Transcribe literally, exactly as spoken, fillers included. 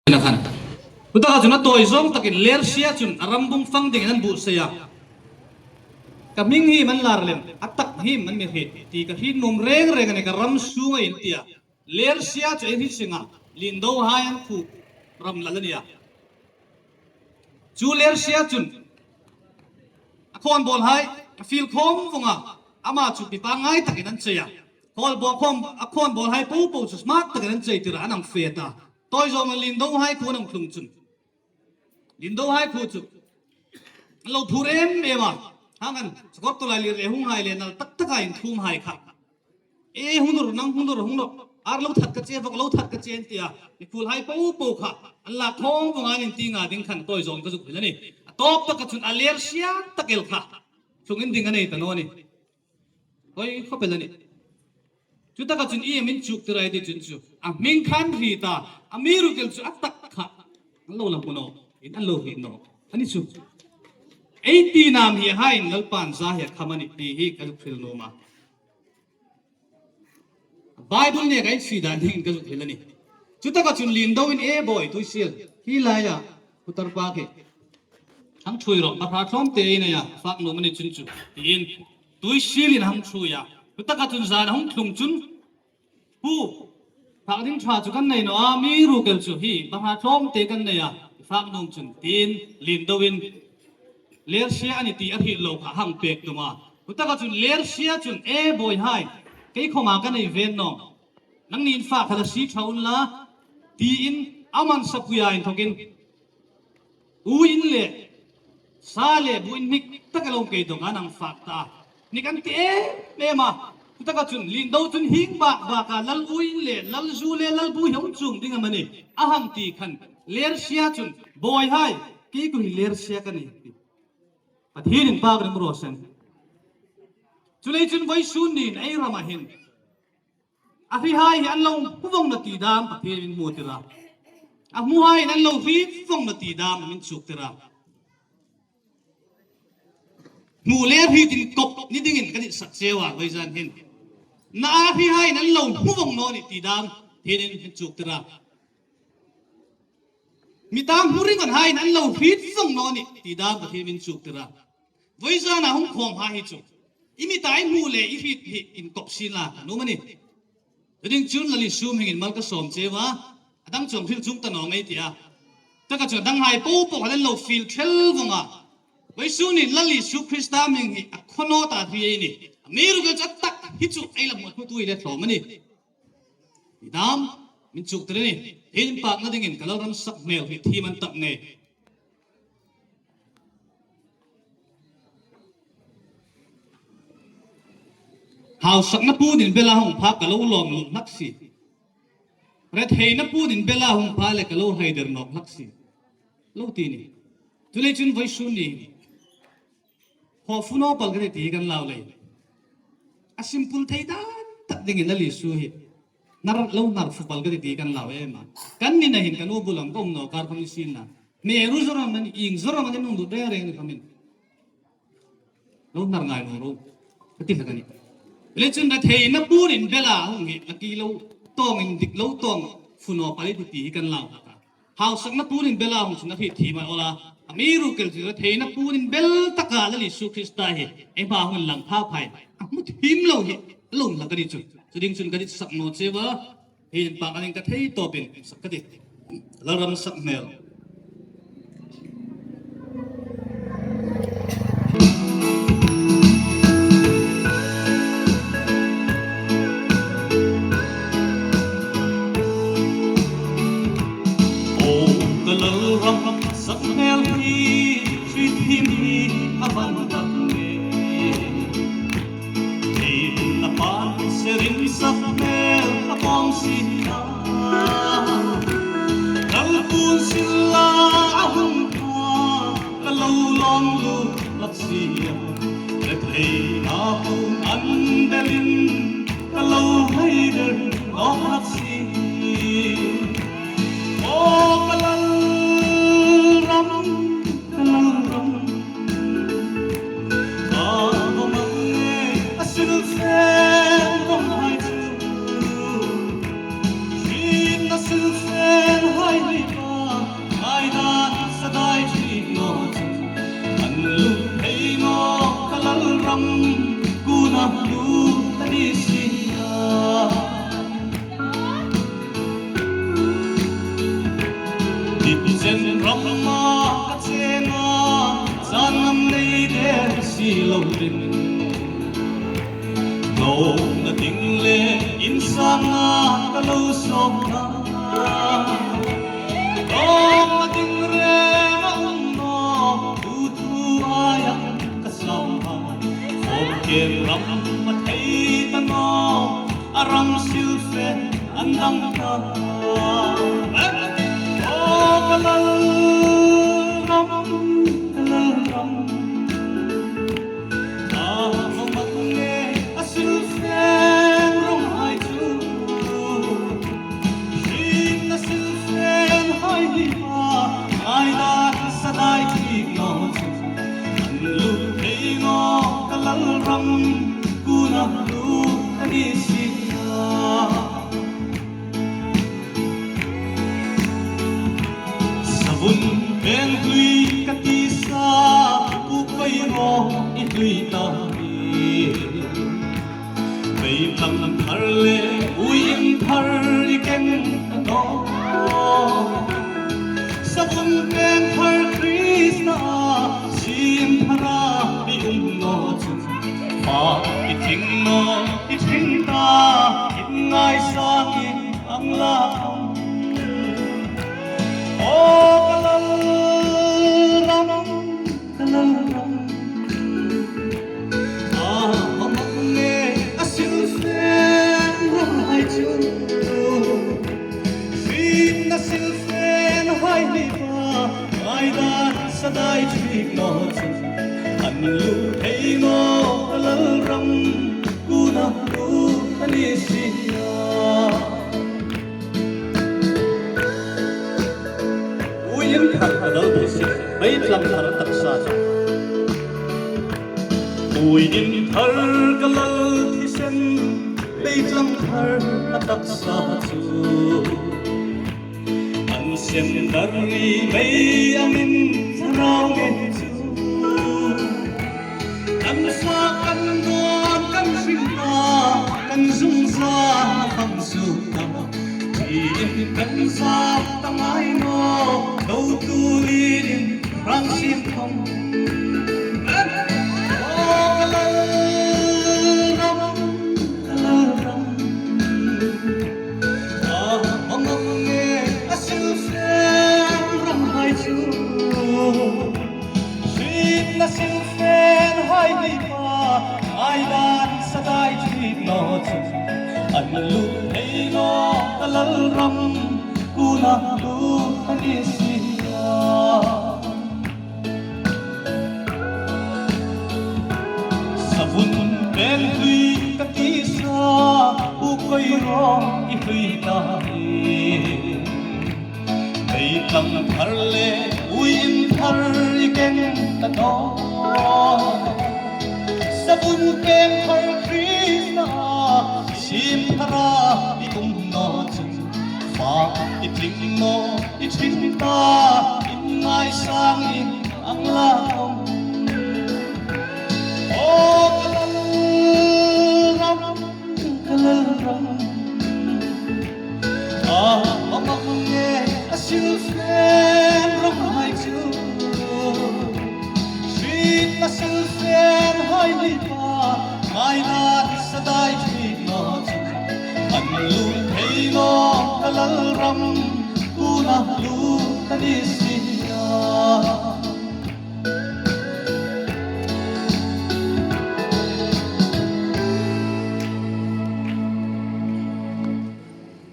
Ina khan. Chutaka chun a tawi zawng takin Lersia chun a rambung fang dingin an buotsai a. Ka hming hi man lar lem, a tak hi man mi hriet, ti ka hriet nuom reng reng a nih, ka ram sunga in tia. Lersia chu ei hriet seng a, Lindo hai an khuo ram lal a nih a. Chu Lersia chun a khawnbawl hai a fiel khawm vawng a, ama chu pi pangngai takin an chei a. Khawnbawl khawm, a khawnbawl hai po po chu smart takin an chei tir a, an hang fe ta. Tawi zawng Lindo hai khuo an hang tlung chun, Lindo hai khuo chu an lo phur em em a. Hang an, sakawr tulai lir e hung hai le nal tak taka inthuom hai kha. E hung dur, nang hung dur, hung dur. Ar lo that ka che, vawk lo that ka che an tia. Mikhuol hai po po kha an la khawm vawng a, an inti nga ding khan tawi zawng ka zuk hril a nih. A tawp taka chun a Lersia tak el kha tlungin ding a nei ta naw a nih. Hoi khawp el a nih. Chutaka chun iem in chuk tir a ti chun chu, a hming khan hriet a, amiruokchu a tak kha an lo la hmu naw, in an lo hriet naw a ni chu. Ei ti nam hi a hai in Lalpan za hi a kham a nih ti hi ka zuk hril nuom a. Bible nek ei si dan dingin ka zuk hril a nih. Chutaka chun Lindo in, "E bawi, tuisil, hi laia putar pa khi hang ṭhuoi rawh, bahra tlawmte ei nei a, fak nuom a ni chun chu," tiin tuisilin hang ṭhuoi a. Chutaka chun zan a hung tlung chun, "Pu, fak ding ṭha chu kan nei naw a, amiruokchu hi bahra tlawmte kan nei a, fak nuom chun," tiin Lindo in Lersia a ni ti a hriet lo kha hang pek tum a. Chutaka chun Lersia chun, "E bawi hai, kei khawma ka nei ve naw. Nangni in fak kha la sie ṭha unla," tiin a man sapuia inthokin uiin le sa le buin hnik tak a lo kei dawng a, an hang fak ta. Hnik an ti em em a. Chutaka chun Lindo chun hieng bak baka lal uiin le lal zu le lal bu hi hung chuong ding am a ni a hang ti khan Lersia chun, "Bawi hai, kei khu hi Lersia ka nih," ti. Pathien inpâk ring raw se. Chuleiin chun vawisun nin ei rama hin a hrihai hi an lo hmu vawng naw ti dam Pathien min hmu tir a. A hmuhai an lo hriet vawng naw ti dam min chuk tir a. Hmu le hriet inkop ni dingin ka ditsak cheu a, vawizan hin. Na a hrihai an lo hmu vawng naw ni ti dam Pathienin min chuk tir a. Mita hmu ring an hai an lo hriet vawng naw ni ti dam Pathien min chuk tir a. Vawizana hung khawm hai hi chu, i mita i hmu le i hriet hi inkop sien la ka nuom a nih. Chu ding chun Lal Isu hmingin mal ka sawm cheu a, a dang chuong hril chuong ta naw ngei ti a. Taka chu a danghai po po an lo fiel thel vawng a. Vawisunin Lal Isu Krista hming hi a khaw naw ta hri ei nih. Amiruokchu a tak hi chu ei la hmu tu i le tlawm a nih. Ti dam min chuk tir a nih. Inpâkna dingin ka lo ram sak hmel hi thiem an tak ngei. Hausakna puon inbela hung pha ka lo lawm lut hlak si. Retheina puon inbela hung pha le ka lo haider nawk hlak si. Lo ti nih. Chuleiin chun vawisun nin haw fu naw pal ka ti ti kan lau lei. A simple thei dan tak dingin Lal Isu hi nar lo nar fu pal ka ti ti kan lau em a. Kan nina hin kan u bul ang ka um naw kar khawm ni sien la. Mi eru zoram an ing zoram an nung du reng reng ni khamin. Lo nar ngai naw ro. Ka ti hlak a nih. Le chun retheina puon inbela hung hi la ki lo tawng indik lo tawng fu naw pal i ti ti hi kan lau hlak a. Hausakna puon inbela hung chun a hriet thiem a ni aw la. Amiruokchu retheina puon inbel taka Lal Isu Krista hi ei hmaa hung inlang pha phai a hmu thiem lo hi lo hlak a nih chu. Chu ding chun ka ditsak naw cheu a. Inpâkna ding ka thei tawpin sak ka tih. Lal ram sak hmel. O ka Lal ram sak hmel hi, hriet thiem hi a hmang tak ngei. Ei na pan serin sak hmel a pawm si a. Kalpui sil Kitchen rama ka chena, changam nei der si lo rin. Lawmna ding le insangna ka lo sawmna. Lawmna ding renga um naw, tu tu aia ka sawm a. Fawmkêm ram a thei ta naw, a ram silfen an dang ta. Aw ka lal ram, ka lal ram. A hmang le a silfen rawnghai chu. Hringna silfen hai hi ma, ngaina sa dai thik naw chu. An lut thei naw ka lal ram, kuna lut a ni si a. Savun peng hlui ka ti sa, u koi ro i hlui ta hi. Beitlang thar le uiin thar i keng ta naw. Savun peng thar Krista, siem thara i um naw chu. Fa i tling naw, i tling ta, i ngai sangin ang la khawm. Aw ka lal ram, ka lal ram. A hmang le a silfen rawnghai chu. Hringna silfen hai hi ma, ngaina sa dai thik naw chu. An lut thei naw ka lal ram, kuna lut a ni si a. Uiin thar ka lal thisen, beitlang thar taksa chu. Uiin thar ka lal thisen, beitlang thar a taksa chu. An sem dar ri mei angin thlarau ngen chu. Kan sa kan dawn kan hring ta, kan zungzal a kham suk ta. Tiin kan zap ta ngai naw, lo tu lin rang sim khawm. Aw ka lal ram, ka lal ram. A hmang le a silfen rawnghai chu. Hringna silfen hai hi ma, ngaina sa dai thik naw chu. An lut thei naw ka lal ram, kuna lut a ni si a. Savun peng hlui ka ti sa, u koi ro i hlui ta hi. Beitlang thar le uiin thar i keng ta naw. Savun peng thar Krista, siem thara i um naw chu. Fa i tling naw, i tling ta, i ngai sangin ang la khawm. Aw ka lal ram, ka lal ram. A hmang le a silfen rawnghai chu. Hringna silfen hai hi ma, ngaina sa dai thik naw chu. An lut thei naw ka lal ram, kuna lut a ni si